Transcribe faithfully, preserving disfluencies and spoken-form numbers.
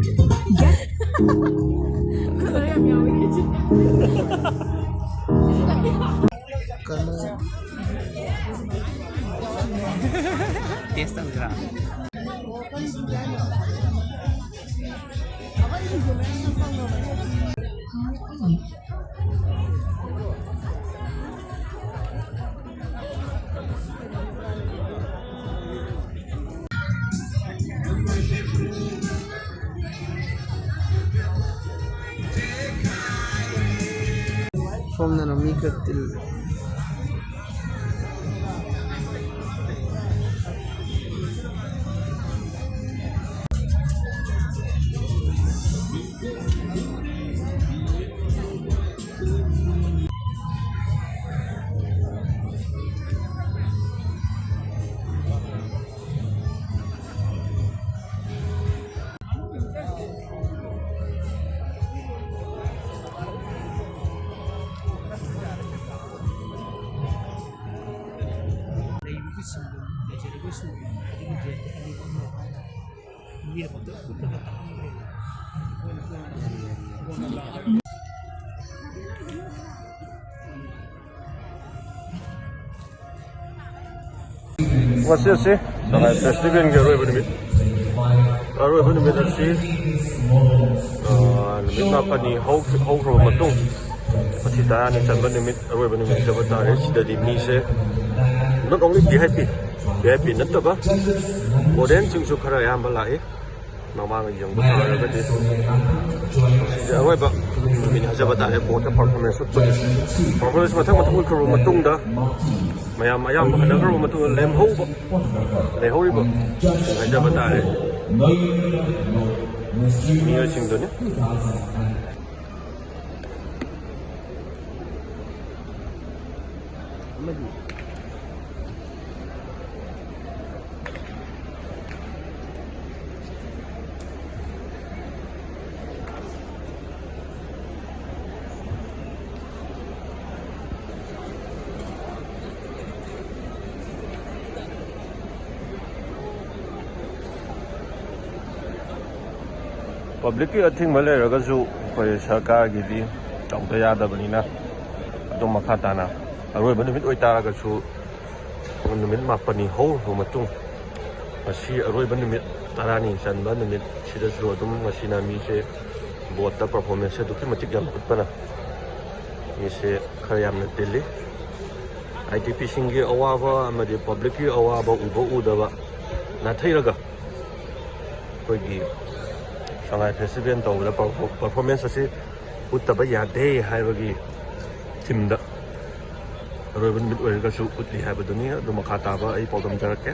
ꯀꯩꯅꯣ, ꯇꯦꯁ ꯇꯧꯁꯤꯔꯥ? ꯁꯣꯝꯗꯅ ꯃꯤ ꯈꯔ ꯇꯤꯜꯂꯤ꯫ ꯂꯩꯔꯤꯕꯁꯤꯡꯗꯨ ꯂꯩꯖꯔꯒꯁꯨ ꯑꯗꯨꯒꯤ ꯔꯦꯠꯇ ꯑꯅꯤ ꯑꯍꯨꯝ ꯃꯤꯅ ꯄꯪꯇꯧ ꯇꯧꯔꯒ ꯇꯥꯡꯈ꯭ꯔꯦ꯫ ꯉꯁꯤ ꯑꯁꯤ ꯁꯉꯥꯏ ꯐꯦꯁꯇꯤꯚꯦꯜꯒꯤ ꯑꯔꯣꯏꯕ ꯅꯨꯃꯤꯠ꯫ ꯑꯔꯣꯏꯕ ꯅꯨꯃꯤꯠ ꯑꯁꯤ, ꯑ, ꯅꯨꯃꯤꯠ ꯃꯥꯄꯟꯅꯤ ꯍꯧ-, ꯍꯧꯈ꯭ꯔꯕ ꯃꯇꯨꯡ, ꯉꯁꯤ ꯇꯔꯥꯅꯤ ꯆꯟꯕ ꯅꯨꯃꯤꯠ, ꯑꯔꯣꯏꯕ ꯅꯨꯃꯤꯠ ꯍꯥꯏꯖꯕ ꯇꯥꯔꯦ꯫ ꯁꯤꯗꯗꯤ ꯃꯤꯁꯦ not only V I P, V I P ꯅꯠꯇꯕ ꯑꯣꯗꯤꯌꯦꯟꯁꯁꯤꯡꯁꯨ ꯈꯔ ꯑꯌꯥꯝꯕ ꯂꯥꯛꯏ꯫ ꯃꯃꯥꯡꯒ ꯌꯦꯡꯕ ꯇꯥꯔꯒꯗꯤ ꯁꯤꯁꯦ ꯑꯔꯣꯏꯕ ꯅꯨꯃꯤꯠ ꯍꯥꯏꯖꯕ ꯇꯥꯔꯦ꯫ ꯕꯣꯠꯇ ꯄꯔꯐꯣꯔꯃꯦꯟꯁ ꯎꯠꯄꯒꯤ, ꯄꯔꯐꯣꯔꯃꯦꯟꯁ ꯃꯊꯪ ꯃꯊꯪ ꯎꯠꯈ꯭ꯔꯕ ꯃꯇꯨꯡꯗ, ꯃꯌꯥꯝ ꯑꯌꯥꯝꯕ ꯍꯟꯅꯈ꯭ꯔꯕ ꯃꯇꯨꯡꯗ ꯂꯦꯝꯍꯧꯕ, ꯂꯩꯍꯧꯔꯤꯕ ꯍꯥꯏꯖꯕ ꯇꯥꯔꯦ, ꯃꯤꯑꯣꯏꯁꯤꯡꯗꯨꯅꯤ꯫ ꯄꯕ꯭ꯂꯤꯛꯀꯤ ꯑꯊꯤꯡꯕ ꯂꯩꯔꯒꯁꯨ ꯑꯩꯈꯣꯏ ꯁꯔꯀꯥꯔꯒꯤꯗꯤ ꯇꯧꯗ ꯌꯥꯗꯕꯅꯤꯅ, ꯑꯗꯨꯝ ꯃꯈꯥ ꯇꯥꯅ ꯑꯔꯣꯏꯕ ꯅꯨꯃꯤꯠ ꯑꯣꯏꯇꯥꯔꯒꯁꯨ, ꯅꯨꯃꯤꯠ ꯃꯥꯄꯟꯅꯤ ꯍꯧꯔꯕ ꯃꯇꯨꯡ, ꯉꯁꯤ ꯑꯔꯣꯏꯕ ꯅꯨꯃꯤꯠ, ꯇꯔꯥꯅꯤ ꯆꯟꯕ ꯅꯨꯃꯤꯠ ꯁꯤꯗꯁꯨ ꯑꯗꯨꯝ ꯉꯁꯤꯅ ꯃꯤꯁꯦ ꯕꯣꯠꯇ ꯄꯔꯐꯣꯔꯃꯦꯟꯁꯁꯦ ꯑꯗꯨꯛꯀꯤ ꯃꯇꯤꯛ ꯌꯥꯝ ꯎꯠꯄꯅ ꯃꯤꯁꯦ ꯈꯔ ꯌꯥꯝꯅ ꯇꯤꯜꯂꯤ꯫ ꯑꯥꯏ ꯗꯤ ꯄꯤꯁꯤꯡꯒꯤ ꯑꯋꯥꯕ ꯑꯃꯗꯤ ꯄꯕ꯭ꯂꯤꯛꯀꯤ ꯑꯋꯥꯕ ꯎꯕ ꯎꯗꯕ ꯅꯥꯊꯩꯔꯒ, ꯑꯩꯈꯣꯏꯒꯤ ꯁꯉꯥꯏ ꯐꯦꯁꯇꯤꯚꯦꯜ ꯇꯧꯕꯗ ꯄꯔꯐꯣ-, ꯄꯔꯐꯣꯔꯃꯦꯟꯁ ꯑꯁꯤ ꯎꯠꯇꯕ ꯌꯥꯗꯦ ꯍꯥꯏꯕꯒꯤ ꯊꯤꯝꯗ ꯑꯔꯣꯏꯕ ꯅꯨꯃꯤꯠ ꯑꯣꯏꯔꯒꯁꯨ ꯎꯠꯂꯤ ꯍꯥꯏꯕꯗꯨꯅꯤ꯫ ꯑꯗꯨ ꯃꯈꯥ ꯇꯥꯕ ꯑꯩ ꯄꯥꯎꯗꯝꯖꯔꯛꯀꯦ꯫